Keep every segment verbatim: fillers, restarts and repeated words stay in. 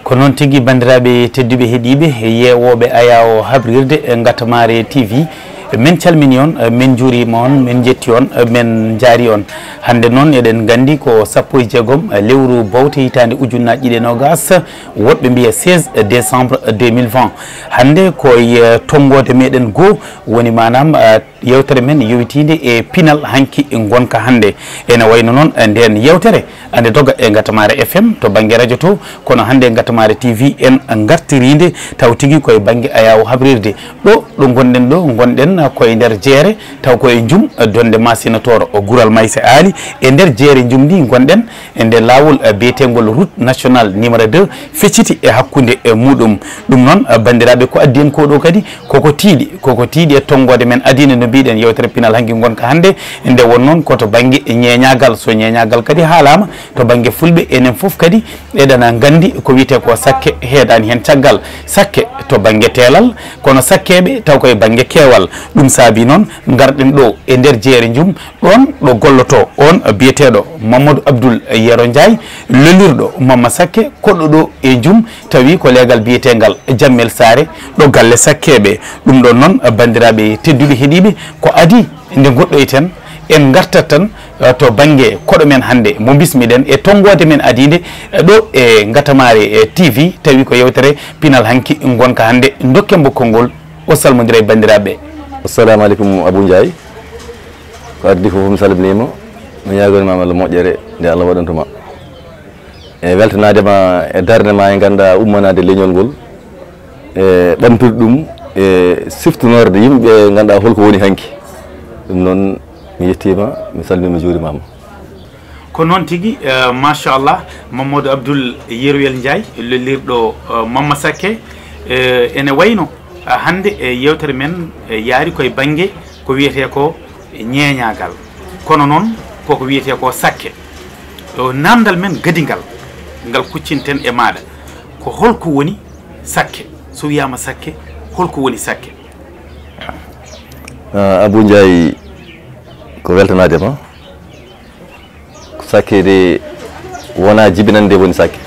Ko noon tigi, banndiraaɓe tedduɓe heɗiiɓe, yeewooɓe Ayaawo Habrirde e Ngatamaare T V, men calmini on, men njuuriima on, men njetti on, men njaari on. Hannde noon eɗen nganndi ko sappo e jeegom lewru bowte hitaande ujunnaaji ɗiɗi e noogaas, woɗɓe mbiya seize décembre deux mille vingt. Hannde ko e tonngoode meɗen goo woni maanaam, eh, yewtere men yowitiinde e pinal hanki ngonka hannde. Ene wayno noon, eh, ndeen yewtere ande doga e Ngatamaare F M to bannge radio to, kono hannde Ngatamaare T V en ngartiriinde taw tigi koye bannge Ayaawo Habrirde. Ɗo, ɗo ngonɗen ɗo, ngonɗen koye nder jeere, taw koye jum, eh, donde Masina Tooro, o Gural Maysa Aali, e nder jeere jum ndi ngonɗen, e nde laawol, eh, biyeteengol route nationale numéro deux fecciti e hakkunde, eh, muɗum. Ɗum noon, eh, banndiraaɓe, ko addi en ko ɗo kadi, koko tiiɗi, koko tiiɗi e tonngoode men adii nde no mbiɗen yewtere pinal hanki ngonka hannde, nde won noon ko to bannge ñeeñaagal. So ñeeñaagal kadi haalaama to bannge fulɓe, enen fof kadi eɗen nganndi ko wiyetee ko sakke heedaani heen caggal. Sakke to bannge teelal, kono sakkeeɓe taw koye bannge keewal. Ɗum saabii noon ngarɗen ɗo e nder jeere jum, ɗoon ɗo gollotoo oon biyeteeɗo Mamadou Abdoul Yero Ndiaye, lollirɗo Mamma Sakke, koɗɗo ɗo e jum, tawi ko leegal biyeteengal Jammel Saare, ɗo galle sakkeeɓe. Ɗum ɗoon noon, banndiraaɓe tedduɓe heɗiiɓe, ko adii nde ngoɗɗoyten, en ngartat tan, eh, to bannge koɗo men hannde mo bismiɗen e tonngoode men adiinde, eh, ɗo e Ngatamaare, eh, T V, tawi ko yewtere pinal hanki ngonka hannde. Ndokken mo konngol, o salmondira e banndiraaɓe. Assalamu aleykum, Abou Ndiaye. Ko addi fof, mi salminiima, mi ñaaganii ma Allah moƴƴere nde Allah waɗantu ma. E weltanaade ma e darnde ma e ngannduɗaa ummanaade leñol ngol, e ɓamtude ɗum, e siftonoorde yimɓe ɓe ngannduɗaa holko woni hanki. Ɗum noon, mi yettiima, mi salminiima, mi juurimaama. Ko noon tigi, eh, machallah, Mamadou Abdoul Yeruel Ndiaye, lollirɗo, eh, Mamma Sakke, eh, ene wayno, eh, hannde e yewtere men, eh, yaari koye bannge ko wiyetee ko ñeeñaagal. Kono noon koko wiyetee ko sakke. Ɗo naamndal men gadingal, ngal kuccinten e maaɗa. Ko holko woni sakke? So wiyaama sakke, holko woni sakke? Ah, Abou Ndiaye, ko weltanaade ma. Sakke de wonaa jibinannde woni sakke.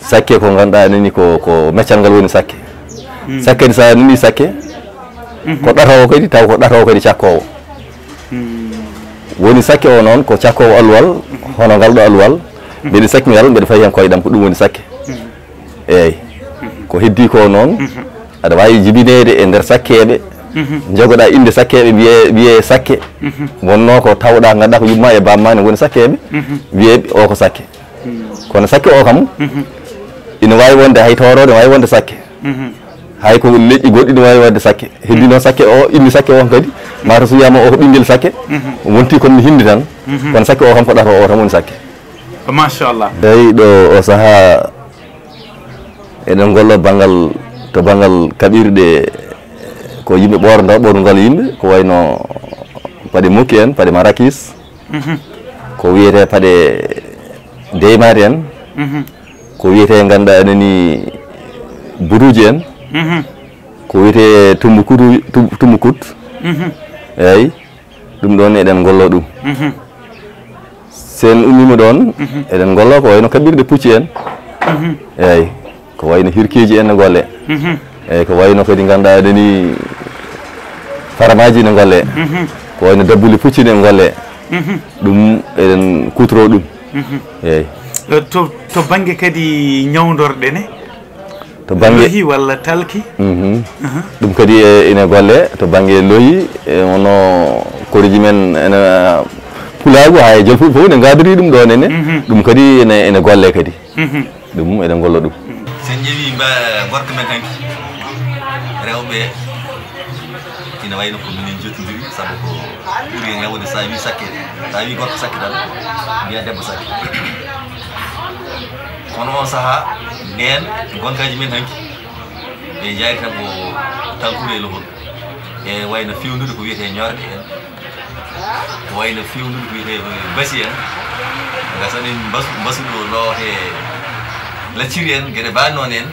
Sakke ko ngannduɗaa enen ni ko, ko meccal ngal woni sakke. Sakke ni, so a nani sakke, ko ɗatoowo kadi, taw ko ɗatoowo kadi cakkoowo. Woni sakke o noon ko cakkoowo alluwal, hono ngal ɗo alluwal. Mbeɗa sakki ngal, mbeɗa fayi heen koyɗam, ko ɗum woni sakke. Eeyi. Ko heddii ko noon, aɗa waawi jibineede e nder sakkeeɓe, njogoɗaa innde sakkeeɓe, wiyee, wiyee sakke. Wonnoo ko tawɗaa, ngannduɗaa ko yumma e bamma ne ngoni sakkeeɓe, wiyee o ko sakke. Kono sakke o kam, ina waawi wonde hay tooroodo, ina waawi wonde sakke. Hay ko leƴƴi goɗɗi ina waawi wonde sakke. Heddii noon sakke o, innde sakke o kadi, mataw so wiyaama o ko ɓinngel sakke, wonti kono no hindi tan. Kono sakke o kam ko ɗatoowo o tan woni sakke. Machallah. Eeyi, ɗo o sahaa eɗen ngollo banngal, to banngal kaɓirɗe, ko yimɓe ɓoornotoo, ɓoornugol yimɓe, ko wayno paɗe mokki en, paɗe marakis, ko wiyetee paɗe deymaade en, ko wiyetee ngannduɗaa enen ni butuuji en, ko wiyetee tumbukutu, tum-, tumbukut. Eeyi, ɗum ɗoon eɗen ngollo ɗum. So en ummiima ɗoon, eɗen ngollo ko wayno kaɓirɗe pucci en. Eeyi, ko wayno hirkeeji en ne ngolle. Eeyi, ko wayno kadi ngannduɗaa enen ni faramaaji ne ngolle. Ko wayno dabbuli pucci ne ngolle. Ɗum eɗen kuutoroo ɗum. Eeyi. Eh, to, to bannge kadi ñawndorɗe ne? To bannge lohi walla talki? Mhm. Aha. Ɗum kadi e, ene golle to bannge lohi, e, wonno koreeji men ene pulaagu haa e jolfuɓe fof ne ngadori ɗum ɗo nene. Mhm. Ɗum kadi ene, ene golle kadi. Mhm. Ɗum eɗen golla ɗum. So en ƴeewi mba-, gorko men hanki, rewɓe ina wayno ko minen jottondiri, sabu ko ɓuri e ñawde, so a wi sakke, so a wi gorko sakke tan, mbiya debbo sakke. Kono on sahaa, ndeen gonkaaji men hanki, ɓe njaari tan ko tankure e lohol. E wayno fewnude ko wiyetee ñorɗe en, ko wayno fewnude ko wiyetee ko basi en, ngasa ɗen mbasu, mbasu ɗo loote lacciri en, geɗe mbaɗ noon en,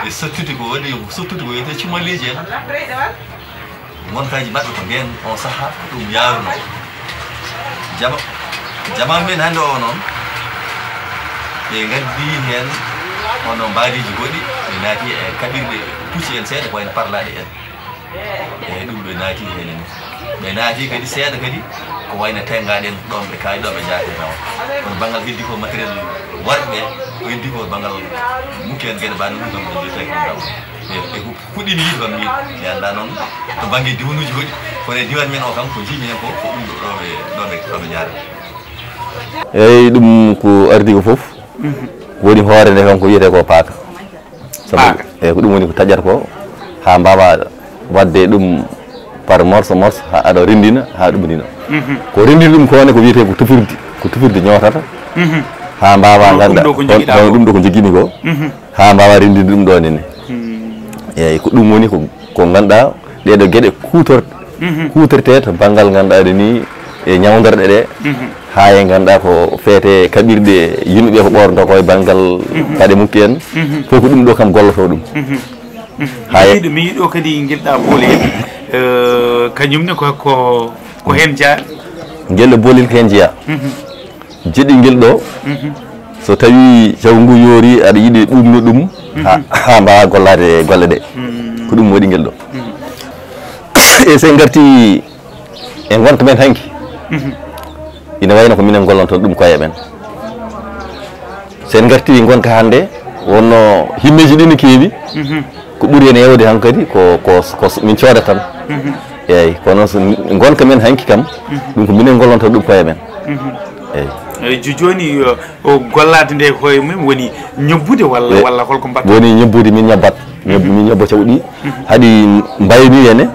e sottude ko waɗi, sottude ko wiyetee cumaleeji en. Ngonkaaji maɓɓe ko ndeen on sahaa ko ɗum yaarunoo. Jama-, jamaa men hannde o noon, Ɓe ngaddi heen hono mbaadiiji goɗɗi, ɓe naati e kaɓirɗe pucci en seeɗa, ko wayno parlaaɗe en. Eeyi, ɗum ɓe naati heen. Ɓe naati kadi seeɗa kadi ko wayno tenngaaɗe en ɗoon ɓe kaali ɗo ɓe njaati nawa. Kono banngal heddi ko matériel warɓe, ko heddi ko banngal mukki en geɗe mbaɗa ɗum ɗoon ɓe njettaaki ɗum nawa. E, e ko kuɗimi yiɗi kam min, mi anndaa noon to bannge diwanuuji goɗɗi, kono e diwan men o kam ko njiimi heen ko, ko ɗum ɗo, ɗo ɓe, ɗo ɓe, ɗo ɓe njaarata. Eeyi, ɗum ko ardi ko fof, woni hoore nde kam ko wiyetee ko paaka. Sabu, Paaka. Eeyi, ko ɗum woni ko taƴata ko, haa mbaawa waɗde ɗum par morceau, morceau, haa aɗa renndina, haa ɗum ina. Ko renndini ɗum ko ne ko wiyetee ko tufirde, ko tufirde ñootata, haa mbaawa Kono ɗum ngannda, ɗo ko kono, njogiɗaa kono ko. Ɗum ɗo ko njogiimi ko, haa mbaawa renndinde ɗum ɗo ne. Eeyi, ko ɗum woni ko, ko ngannduɗaa ɗee ɗoo geɗe kuutor-, kuutortee to banngal ngannduɗaa ɗe ni e ñawndorɗe ɗe, haa e ngannduɗaa ko feete kaɓirɗe yimɓe ɓe ko ɓoornotoo ko e banngal paɗe mukki en, fof ko ɗum ɗo kam gollotoo ɗum. Haa e Mi yiɗo, mi yiɗo kadi ngilɗaa boole, eh, kañum ne ko, ko, ko heen jeyaa. Ngel ɗo boolel ko heen jeyaa. Jeɗingel ɗo, so tawi caw ngu yoori, aɗa yiɗi ɗuumno ɗum, ha, ha mbaawa gollaade e golle ɗe. Ko ɗum waɗi ngel ɗo. E so en ngarti e ngonka men hanki, ina wayno ko minen gollonton ɗum koye men. So en ngarti ngonka hannde, wonno himmeeji ɗi no keewi, ko ɓuri en heewde hankadi ko, ko, ko min cooda tan. Eeyi, kono so ngonka men hanki kam, ɗum ko minen gollonton ɗum koye men. Eeyi. Eeyi, jo-, jooni, o, o gollaade nde koye mum woni ñobbude walla, Eeyi. walla holko mbaɗata? Woni ñobbude, min ñobbat. Ñob-, min ñobba cawɗi. Haɗi mbayni hene.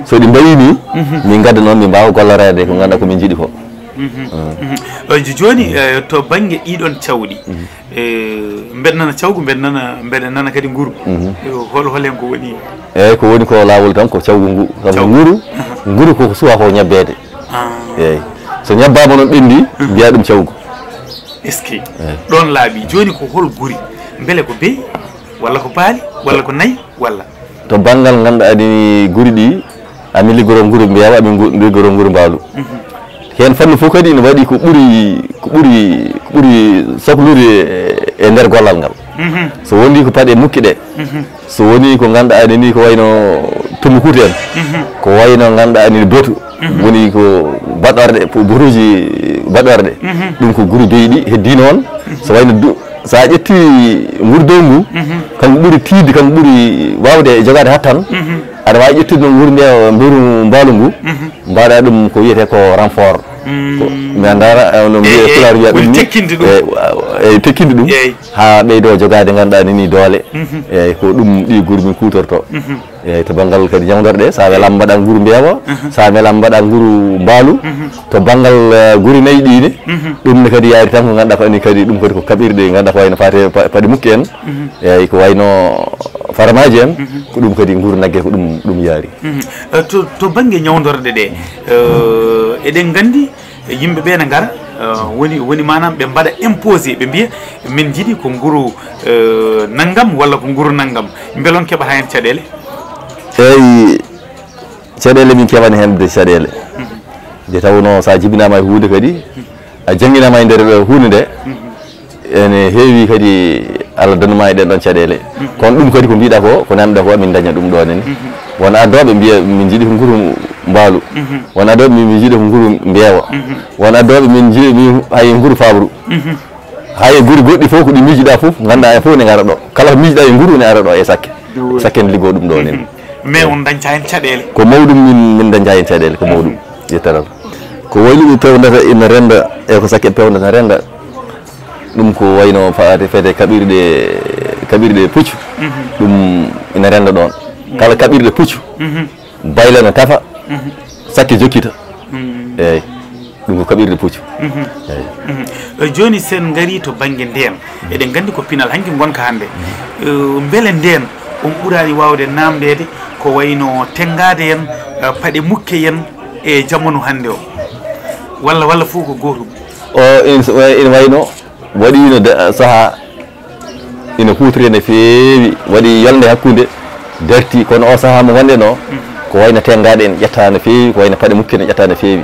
So ɗi mbayni, min ngadda noon, min mbaawa golloreede ko ngannduɗaa ko min njiɗi ko. Eh, jo-, jooni, eh, to bannge ɗiɗon cawɗi, eh, mbeɗa nana cawgu, mbeɗa nana, mbeɗa nana kadi nguru. Eh, hol, hol heen ko woni? Eeyi, ko woni ko laawol tan ko cawgu ngu. Sabu Cawgu. nguru, nguru ko suwa ko ñebbeede. Ah. Eeyi. So ñebbaama noon ɓenndi, mbiya ɗum cawgu. Est-ce que Eeyi. ɗoon laaɓi? Jooni ko hol guri? Mbele ko beyi, walla ko baali, walla ko nayi, walla? To banngal ngannduɗaa ni guri ɗi, amin liggoro nguru mbeewa, amin ngu-, liggoro nguru mbaalu. Heen fannu fof kadi ina waɗi ko ɓuri, ko ɓuri, ko ɓuri soklude e, e nder gollal ngal. So woni ko paɗe mukki ɗe, so woni ko ngannduɗaa ni, ni ko wayno tumukute en, ko wayno ngannduɗaa ni botu, woni ko baɗorɗe, po-, botuuji baɗorɗe. Ɗum ko guru beyɗi, heddii noon, so wayno du-, so a ƴetti nguru dow ngu, kanko ɓuri tiiɗde, kanko ɓuri waawde jogaade hattan, aɗa waawi ƴettude noon nguru nde, mbiru mbaalu ngu, mbaɗa ɗum ko wiyetee ko renfort. Ko, mi anndaa, eh, no mbiyee e, e, pulaar wiya woni ɗum ni. Tekkinde ɗum. E, e, tekkinde ɗum. Eeyi. Haa ɓeydoo jogaade, ngannduɗaa ni, ni doole. Eeyi, ko ɗum ɗi guri min kuutorto. Eeyi, to banngal kadi ñawndorɗe, so a welaama mbaɗa nguru mbeewa, so a welaama mbaɗa nguru mbaalu. To banngal, eh, guri nayi ɗi ne, ɗum ne kadi yaari tan ko ngannduɗaa ko ani kadi ɗum kadi ko kaɓirɗe ngannduɗaa ko wayno faate pa-, paɗe mukki en. Eeyi, ko wayno farmaaji en, ko ɗum kadi nguru nagge ko ɗum, ɗum yaari. Eh, to, to bannge ñawndorɗe ɗe, eh, eɗen nganndi yimɓe ɓe ne ngara, eh, woni, woni maanaam ɓe mbaɗa imposé, ɓe mbiya min njiɗi ko nguru, eh, nanngam walla ko nguru nanngam. Mbele on keɓata heen caɗeele? Eeyi, caɗeele min keɓani heen de caɗeele. Nde tawnoo so a jibinaama e huunde kadi, a jannginaama e nder huunde nde, ene heewi kadi Allah dandu ma e ɗen ɗon caɗeele. Kono ɗum kadi ko mbiɗa ko, ko nanɗa ko, min daña ɗum ɗo nene. Won addooɓe mbiya min njiɗi ko nguru mbaalu. Won addooɓe min, min njiɗi ko nguru mbeewa. Won addooɓe min njiɗi min hay nguru fabru. Hay guri goɗɗi fof ko ɗi miijiɗa fof, ngannduɗaa en fof ne ngara ɗo. Kala ko miijiɗa e nguru ne ara ɗo e sakke. Sakke ne liggoo ɗum ɗo nene. Mais on dañta heen caɗeele? Ko mawɗum min, min dañta heen caɗeele, ko mawɗum. Yettaram. Ko wayluɓe pewnata ina rennda, e ko sakke pewnata rennda. Ɗum ko wayno faade feede kaɓirɗe, kaɓirɗe puccu. Ɗum ina rennda ɗoon. Kala kaɓirɗe puccu, bayla no tafa, sakke jokkita. Eeyi. Ɗum ko kaɓirɗe puccu. Eeyi. Eh, jooni, so en ngarii to bannge ndeen, eɗen nganndi ko pinal hanki ngonka hannde. Eh, mbele ndeen on ɓuraani waawde naamndeede ko wayno tenngaade en, eh, paɗe mukke en e jamanu hannde o? Walla, walla fof ko gootum? O, ina, ina wayno waɗiino da-, sahaa ina huutoree no feewi, waɗi yolnde hakkunde, darti, kono o sahaa mo ngonɗen o, ko wayno tenngaade en ƴetta no feewi, ko wayno paɗe mukke en ƴetta no feewi.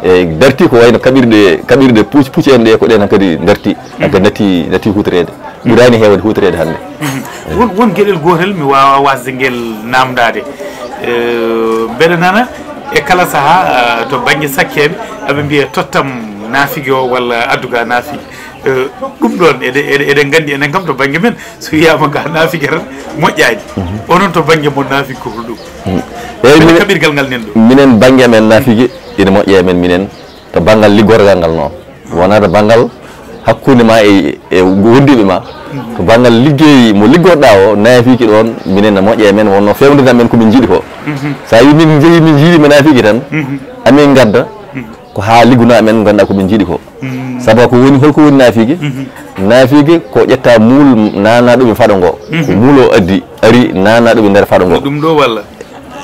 E darti ko wayno kaɓirɗe, kaɓirɗe puc-, pucci en ɗe, ko ɗen hankadi darti, hankadi natti, natti huutoreede. Ɓuraani heewde huutoreede hannde. Won, won geɗel gootel mi waawaa wasde ngel naamndaade. Eh, mbeɗa nana e kala sahaa, ah, to bannge sakkeeɓe, aɓe mbiya tottam naafige o walla addu ga naafi. Eh, ɗum ɗoon, eɗen, eɗen, eɗen nganndi enen kam to bannge men, so wiyaama ga naafige tan moƴƴaani. Onon to bannge mon naafige ko holɗum? Eeyi, minen, kaɓirgal ngal nen ɗo. Minen bannge amen naafige ina moƴƴi e men minen to banngal liggorgal ngal noon. Wonaa to banngal hakkunde ma e, e wondiiɓe ma. To banngal liggey mo liggorɗaa o, naafige ɗoon minen na moƴƴi e men, wonno feewndirta men ko min njiɗi ko. So a wii min njehi min njiiɗi men naafige tan, amin ngadda ko haa liggunoo amen, nganndaa ko min njiɗi ko. Sabu ko woni, holko woni naafige? Naafige ko ƴetta muul naana ɗum e faɗo ngo. Ko muul o addi, ari naana ɗum e nder faɗo ngo. Ɗum ɗo walla?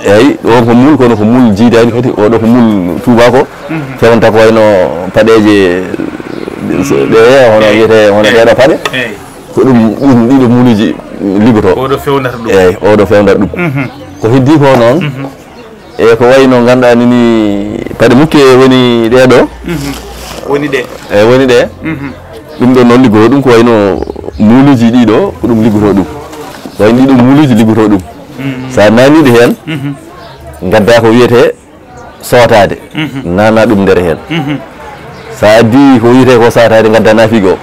Eeyi, ɗo ko muul, kono ko muul jiidaani kadi. Oɗo ko muul tuubako. Fewnta ko wayno paɗeeje ɗe, hono wiyete, hono ɗeɗo paɗe. Ko ɗum, ɗum, ɗiɗo muuluji liggotoo. Oɗo fewnata ɗum. Eeyi, oɗo fewnata ɗum. Ko heddi ko noon, e ko wayno ngannduɗaa ni, ni paɗe mukke woni ɗee ɗo. Woni ɗe. E woni ɗe. Ɗum ɗo noon liggotoo ɗum ko wayno muuluji ɗiɗo ko ɗum liggotoo ɗum. Wayno ɗiɗo muuluji liggotoo ɗum. So a naani ɗi heen, ngadda ko wiyetee sootaade. Naana ɗum nder heen. So a addi ko wiyetee ko sootaade, ngadda naafige o.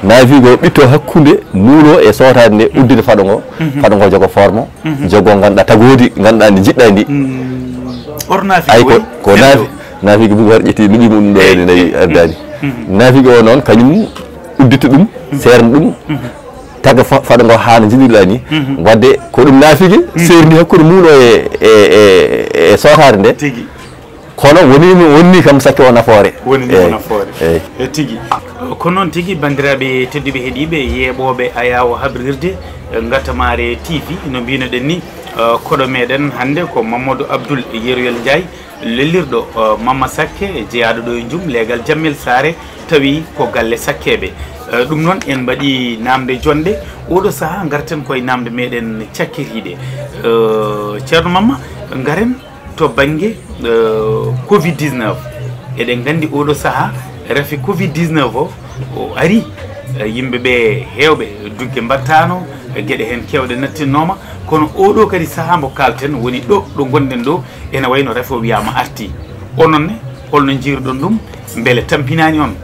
Naafige o ɓitto hakkunde muul o e sootaade nde, uddita faɗo ngo. Faɗo ngo jogo forme. Jogo ngannduɗaa tagoodi, ngannduɗaa ndi njiɗɗaa ndi. Or naafige. Ay ko, ko naafi-, naafige Boubacar ƴetti liɓi mum ɗo ene nayi addaani. Naafige o noon, kañum uddita ɗum, seerna ɗum, taga fa-, faɗo ngo haa no njiɗirɗaa ni. Wadde ko ɗum naafige, seerndi hakkunde muul o e, e, e, e sootaade nde. Tigi. Kono woni, woni kam sakke o nafoore. Woni ni nafoore. Eeyi. E tigi. Ko noon tigi, banndiraaɓe tedduɓe heɗiiɓe, yeeɓooɓe Ayaawo Habrirde, eh, Ngatamare T V, no mbinoɗen ni, eh, koɗo meɗen hannde ko Mamadou Abdoul Yeroyel Ndiaye, lellirɗo, eh, Mamma Sakke, jeyaaɗo ɗo e Njum, leegal Jammel Saare, tawi ko galle sakkeeɓe. Eh, ɗum noon en mbaɗi naamnde jonde, oɗo sahaa ngarten koye naamnde meɗen cakkitiiɗe. Eh, Ceerno Mamma, ngaren to bannge, eh, covid dix-neuf. Eɗen nganndi oɗo sahaa rafi covid dix-neuf o, o ari, eh, yimɓe ɓe heewɓe dugge mbattaano, eh, geɗe heen keewɗe nattinnooma, kono oɗo kadi sahaa mbo kaalten woni ɗo, ɗo ngonɗen ɗo, ene wayno rafi o wiyaama arti. Onon ne, holno njiiruɗon ɗum? Mbele tampinaani on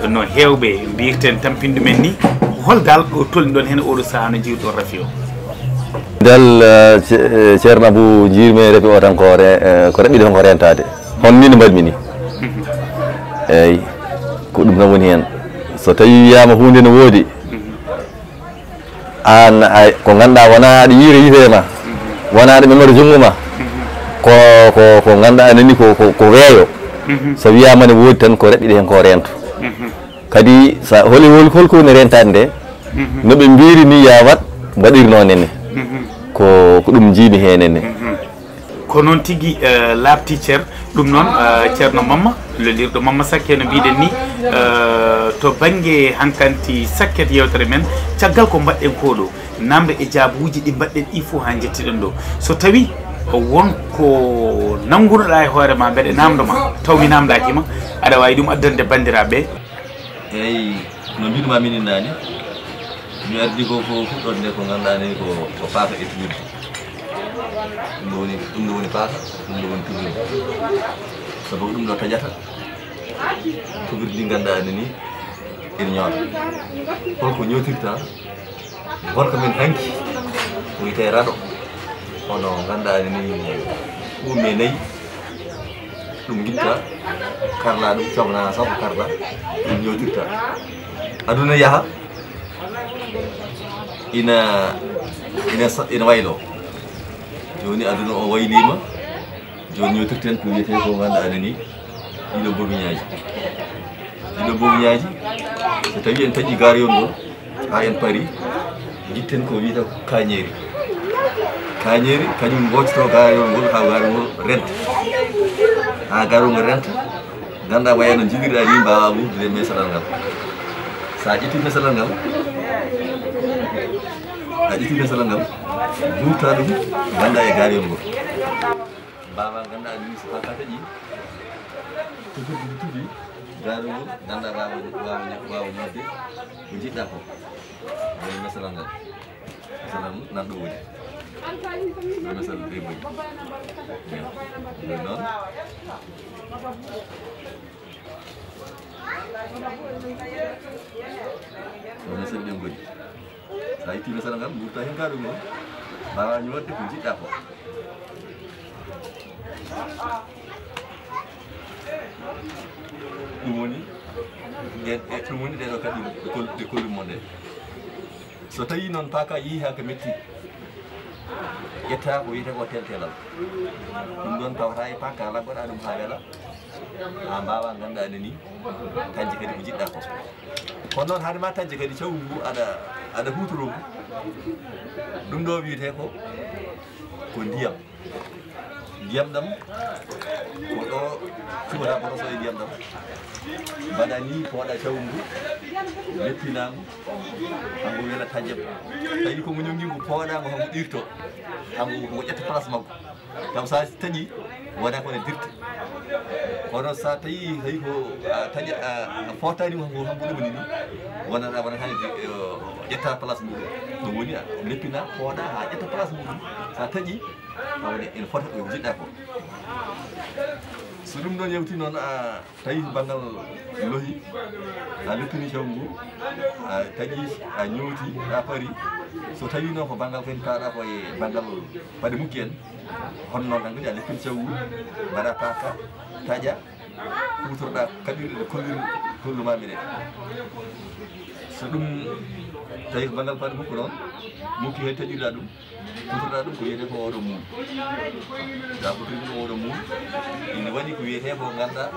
no heewɓe mbiyirten tampinde men ni? Hol dal ɗo tolniɗon heen oɗo sahaa no njiiruɗon rafi o? Dal, eh, ce-, eh, Ceerno Abou, njiirmi rafi o tan ko re-, eh, ko raɓɓiɗe tan ko reentaade. Hono ni no mbaɗmi ni. Eeyi, ko ɗum tan woni heen. So tawii wiyaama huunde no woodi, aan, ay, ko ngannduɗaa wonaa aɗa yiira yitere ma, wonaa aɗa memora junngo ma, ko, ko, ko ngannduɗaa nani ko, ko, ko weeyo. So wiyaama ne woodi tan ko raɓɓiɗe heen ko reento. Kadi sa holi, hol, holko woni reentaade nde? No ɓe mbiiri ni ya waɗ, mbaɗirnoo nene. Ko, ko ɗum njiimi heen nene. Ko noon tigi, eh, laaɓti, Ceer-, ɗum noon, eh, Ceerno Mamma, lolirɗo Mamma Sakke no mbiɗen ni, eh, to bannge hankanti sakket yewtere men, caggal ko mbaɗɗen ko ɗo, naamnde e jaabuuji ɗi mbaɗɗen ɗi fof haa njettiɗen ɗo. So tawi won ko nanngunoɗaa e hoore ma, mbeɗe naamndo ma, taw mi naamndaaki ma, aɗa waawi ɗum addande banndiraaɓe ɓe? Eeyi, no mbiɗu ma minin naane, mi ardi ko, ko fuɗɗorde nde ko ngannduɗaa ni ko, ko paaka e tuwirdi. Ɗum ɗo woni, ɗum ɗo woni paaka, ɗum ɗo woni tuwirdi. Sabu ko ɗum ɗo taƴata tuwirdi ndi ngannduɗaa ni ene ñoota. Holko ñootirta? Gorko men hanki, ko wiyetee raɗo. Hono ngannduɗaa ni, kuume nayi, ɗum ngitta, karla ɗum, comna sabu karla, ɗum ñootirta. Aduna yaha, ina, ina sa-, ina waylo. Jooni aduna o wayliima, jooni ñootirten ko wiyetee ko ngannduɗaa ni, ɗiɗo bobiñaaji. Ɗiɗo bobiñaaji, so tawi en taƴi gaariyol ngol, haa en pari, jitten ko wiyata kañeeri. Kañeeri, kañum ngoocoto gaariyol ngol, haa gaariyol ngol renta. Haa gaariyol ngol renta, ngannduɗaa waya no njigirɗaa ni, mbaawa ɓurdude mesalal ngal. So a ƴetti mesalal ngal, a ƴetti mesalal ngal, mburta ɗum, ngannduɗaa e gaariyol ngol. Mbaawa ngannduɗaa ni, so haa ka taƴi, Gaarugol, ganda waawa, waawa, waawa moƴde ko njiɗɗa ko. Woni masalal ngal. Masalal mum nan ɗo woni. Woni masalal ɗe woni. Ɗum noon. Woni masalal ɗe woni. Sa itti masalal ngal, mburta heen gaarugol. Mbaawa ñootde ko njiɗɗa ko. Ɗum woni, ɗe, ɗe, ɗum woni ɗeɗo kadi ɗe kol-, ɗe kollumo nde. So tawi noon paaka yii haa ka metti, ƴetta ko wiyetee ko teltelal. Ɗum ɗoon tawata e paaka laggoɗa ɗum haa wela, haa mbaawa ngannduɗaa ne ni, tañde kadi ko njiɗɗa ko. Kono noon hade ma tañde kadi cawu ngu aɗa, aɗa huutoro ngu. Ɗum ɗo wiyetee ko, ko ndiyam. Ndiyam ɗam, ko ɗo cuwata botoso e ndiyam ɗam. Mbaɗa ni, pooɗa cawu ngu, leppinaa ngu, hango wela taƴam. Tawi ko ngu ñongi ngu pooɗa ngu, hango ɗirto, hango, hango ƴetta place makko. Kam sa taƴi, wona ko ne dirta. Kono sa tawi hay ko a taƴa, a, a footani ngu, hango, hango ɗum ni, wonata, wonata ne di-, o, ƴetta place muɗum. Ɗum woni a leppina, pooɗa, ha ƴetta place muɗum. Sa taƴi, tawde ene fota ko jiɗɗa ko. So ɗum ɗon yawti noon, a tawi ko banngal lohi, a leppini cawu ngu, a taƴi, a ñooti, a pari. So tawi noon ko banngal kadi paɗa ko e banngal paɗe mukki en, hono noon tan kadi a leppini cawu ngu, mbaɗa paaka, taƴa, kuutorɗa kaɓirɗe ɗe kolliri, kolluma mi ɗe. So ɗum tawi ko banngal paɗe mukki noon, mukki he taƴirɗa ɗum, kuutorɗa ɗum ko wiyetee ko oɗo mum. Sa kuutori ɗum oɗo mum, ina waɗi ko wiyetee ko ngannduɗaa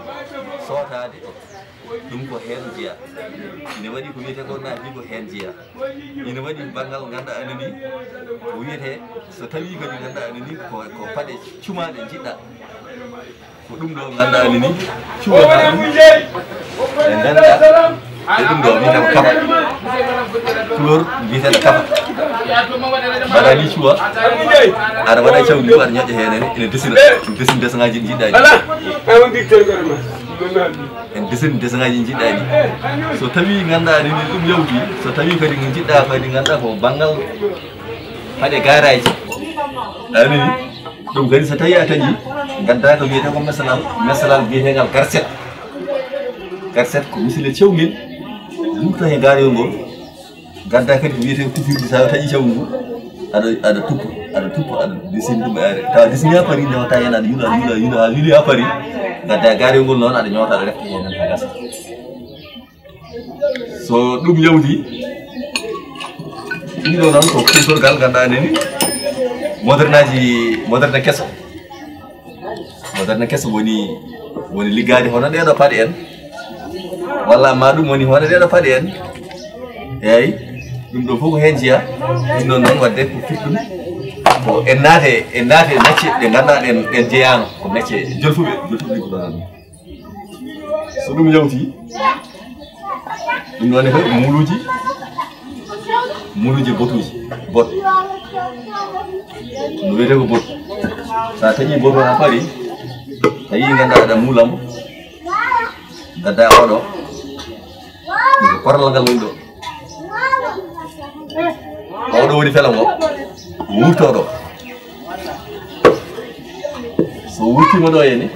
sootaade, ɗum ko heen jeyaa. Ina waɗi ko wiyetee ko naafi ko heen jeyaa. Ina waɗi banngal ngannduɗaa ene ni, ko wiyetee so tawi kadi ngannduɗaa ene ni ko, ko paɗe cumaaɗe njiɗɗa. Ko ɗum ɗo ngannduɗaa ni, cuwata ɗum. Ɓe ngannduɗaa, e ɗum ɗo wiyetee ko kafa. Couleur mbiyeteeɗo kafa. Mbaɗa ni cuwa. Aɗa waɗa cawu ngu, aɗa ñoƴƴa heen, ene, ene desina. Ene desina desiŋaaji ɗi njiɗɗa ɗi. Ene desina desiŋaaji ɗi njiɗɗa ɗi. So tawi ngannduɗaa ni ɗum yawti, so tawi kadi ngu njiɗɗa kadi ngannduɗaa ko banngal paɗe garaaji. Aɗa nani? Ɗum kadi so tawi a taƴi, ngadda ko wiyetee ko mesalal, mesalal wiyeteengal garset. Garset ko misile cewngel, wurta he gaarewol ngol. Ngadda kadi ko wiyetee ko tufirde, sa taƴi cawu ngu, aɗa, aɗa tuppa, aɗa tuppa, aɗa desini ɗum, aɗa, tawa desini ha pari, nde wata heen aɗa yula, yula, yula, ha yuli ha pari. Ngadda gaarewol ngol noon, aɗa ñoota, aɗa refta heen ha gasa. So ɗum yawti, ɗum ɗo noon ko kuutorgal ngannduɗaa nani, moderne aji, moderne keso. Moderne keso woni, woni liggaade hono ɗeɗo paɗe en. Walla amma ɗum woni hono ɗeɗo paɗe en. Eeyi, ɗum ɗo fof ko heen jeyaa. Ɗum ɗon noon waɗde ko firtum. Ko en naate, en naate e mecce ɗe ngannduɗaa ɗen, ɗen jeyaano. Ko mecce jolfuɓe, jolfuɓe liggoɗo noon. So ɗum yawti, ɗum noon ne kadi muuluuji, muuluuji botuuji, bot. No wiyetee ko bot. Sa taƴi bot o ha pari, tawi ngannduɗaa aɗa muula mo, ngadda oɗo. Ɗum ko korlal ngal woni ɗo. Oɗo woni fela ngo. Wurto ɗo. So wurtima ɗo henne.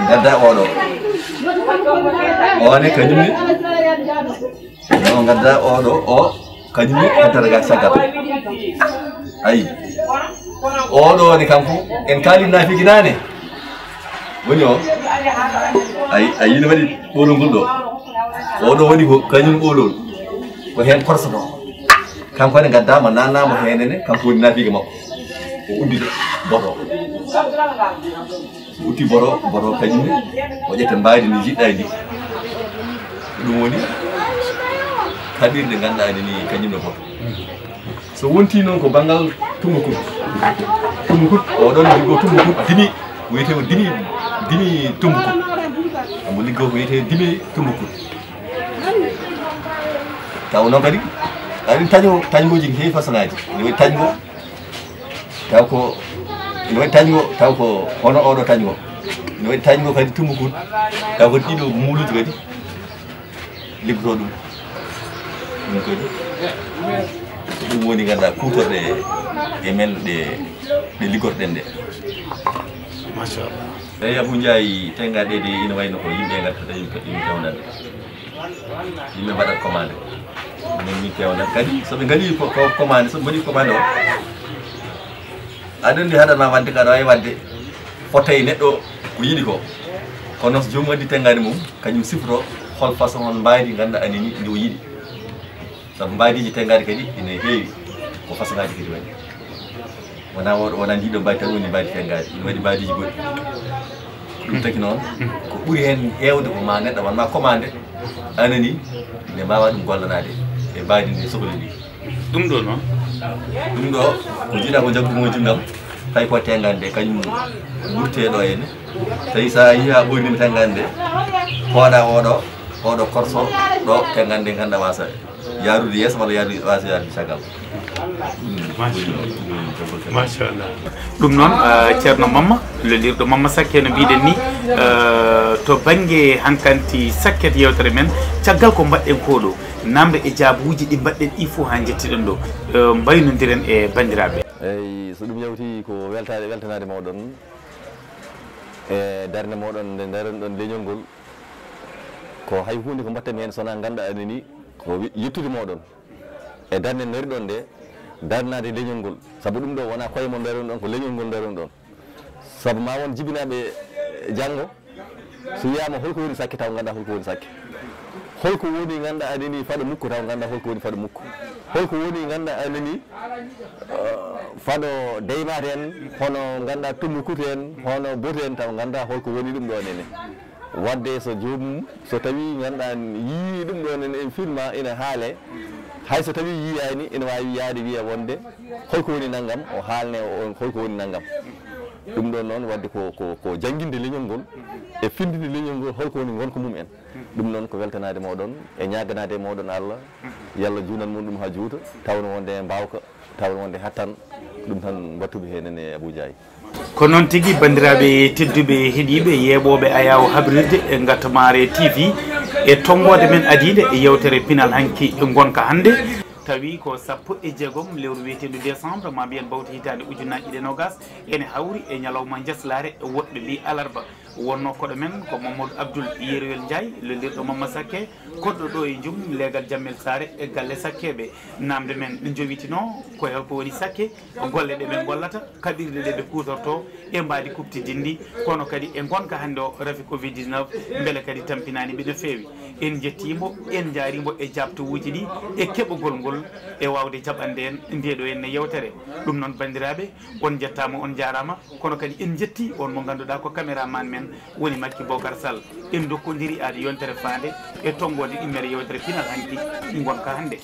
Ngadda oɗo. O ne kañum ne. No ngadda oɗo, o kañum ne, heddata ga caggal. Ayi. Oɗo ne kanko, en kaali naafiki naane. Woni o. Ayi, ayi, ne waɗi ɓoolol ngol ɗo. Oɗo woni ko kañum ɓoolol. Ko heen korsoto. Kanko ne ngaddaama, naannaama heen ne, kanko woni naafiki makko. O uddita boto. So utti boto, boto kañum ne, o ƴetta mbaadi ndi njiɗɗa ndi. Ko ɗum woni kaɓirɗe ngannduɗaa ni, ni kañum ne boto. So wonti noon ko banngal Tumbukut. Tumbukut, oɗon liggo Tumbukut, dimi, wiyetee ko dimi, dimi Tumbukut. Omo liggo ko wiyetee dimi Tumbukut. Taw noon kadi, aɗa taño, tañgooji ne heewi façon ŋaaji. Ne waɗi tañgo, taw ko Ina waɗi tañgo taw ko hono oɗo tañgo. Ina waɗi tañgo kadi tumbukun taw ko ɗiɗo muuluji kadi liggotoo ɗum. Ɗum kadi ko ɗum woni ngannduɗaa kuutorɗe e men ɗe ɗe liggorɗen ɗe. Machallah. Eyi, Abou Ndiaye, tengaade ɗe ina wayno ko yimɓe ngartata, yimɓe kadi min pewnata. Yimɓe mbaɗat commande. Min min pewnat kadi so ɓe ngaɗi ko ko commande, so ɓe mbaɗi commande o, aɗa anndi haɗanma waɗde ka aɗa waawi waɗde fotta e neɗɗo ko yiɗi ko. Kono so joomum addi tengaade mum, kañum sifro hol façon, hol mbaadi ngannduɗaa anini ndi o yiɗi. Sabu mbaadiiji tengaade kadi ina heewi, ko façon ngaaji kadi waɗi. Wonaa oɗo, wonaa ndiɗo mbaadi tan woni mbaadi tengaade, ina waɗi mbaadiiji goɗɗi. Ko ɗum taki noon, ko ɓuri heen heewde ko ma neɗɗo waɗ ma commande, a nani, nde mbaawa ɗum gollanaade e mbaadi ndi sohli ndi. Ɗum ɗo noon? Ɗum ɗo ko jiɗa ko jaggu mo junngal, tawi ko tengaade nde, kañum wurte ɗo henne. Tawi so a yii haa ɓoyni mi tengaade nde, hooɗa oɗo, oɗo korso ɗo tengaade nde, ngannda wasa yaarude yeeso walla yaarude, wasa yaarude caggal. Machallah. Ɗum noon, eh, Ceerno Mamma, lolirɗo Mamma Sakke no mbiɗen ni, eh, to bannge hankanti sakket yewtere men, caggal ko mbaɗɗen ko ɗo, namde e jaabuuji ɗi mbaɗɗen ɗi fof haa njettiɗen ɗo, eh, mbaynondiren e banndiraaɓe. Eyi, so ɗum yawti ko weltaade, weltanaade mooɗon e darnde mooɗon nde ndaron ɗon leñol ngol. Ko hay huunde ko mbaɗten heen so wonaa ngannduɗaa enen ni ko wi-, yettude mooɗon e darnde ndariɗon nde, darnaade leñol ngol. Sabu ɗum ɗo wonaa koye mon ndaron ɗon, ko leñol ngol ndaron ɗon. Sabu ma won jibinaaɓe janngo, so wiyaama holko woni sakke, taw nganndaa holko woni sakke. Holko woni ngannduɗaa enen ni faɗo mukko, taw nganndaa holko woni faɗo mukko. Holko woni ngannduɗaa enen ni, eh, faɗo deymaat en, hono ngannduɗaa tummukute en, hono bote en, taw nganndaa holko woni ɗum ɗo enen ni. Wadde so joomum, so tawi ngannduɗaa yii ɗum ɗo enen en film ma ina haale, hay so tawi yiyaani, ina waawi yaade wiya wonde holko woni nanngam, o haalne o, holko woni nanngam. Ɗum ɗon noon wadde ko, ko, ko jannginde leñol ngol e findinde leñol ngol holko woni ngonka mum en. Ɗum noon ko weltanaade mooɗon e ñaaganaade mooɗon Allah, yo Allah juunan mon ɗum haa juuta, tawno wonde mbaawka, tawno wonde hattan, ɗum tan mbattuɓe heen ene Abou Ndiaye. Ko noon tigi, banndiraaɓe tedduɓe heɗiiɓe, yeeɓooɓe Ayaawo Habrirde e Ngattamaare T V, e tonngoode men adiinde e yewtere pinal hanki ngonka hannde. Tawi ko sappo e jeegom lewru wiyeteendu décembre, maa mbiyen bawti hitaande ujunnaaji ɗiɗi e noogas, ene hawri e ñalawma njaslaare, woɗɓe mbii alarba. Wonnoo koɗo men ko Mamadou Abdoul Yeroyol Ndiaye, lollirɗo Mamma Sakke, koɗɗo ɗo e Njum, leegal Jammel Saare e galle Sakkeeɓe. Naamnde men jowitinoo ko e holko woni sakke, golle ɗe ɓe ngollata, kaɓirɗe ɗe ɓe kuutortoo e mbaadi kuɓtidinndi, kono kadi e ngonka hannde o rafi covid dix-neuf, mbele kadi tampinaani ɓe no feewi. En njettii mo, en njaarii mo e jaabtowuuji ɗi e keɓogol ngol e waawde jaɓande en ndee ɗoo henne yewtere. Ɗum noon, banndiraaɓe, on njettaama, on njaaraama, kono kadi en njettii on mo ngannduɗaa ko caméraman men woni Makki Bocar Sall. En ndokkondirii aade yontere faande e tonngoode ɗimmere yewtere pinal hanki ngonka hannde.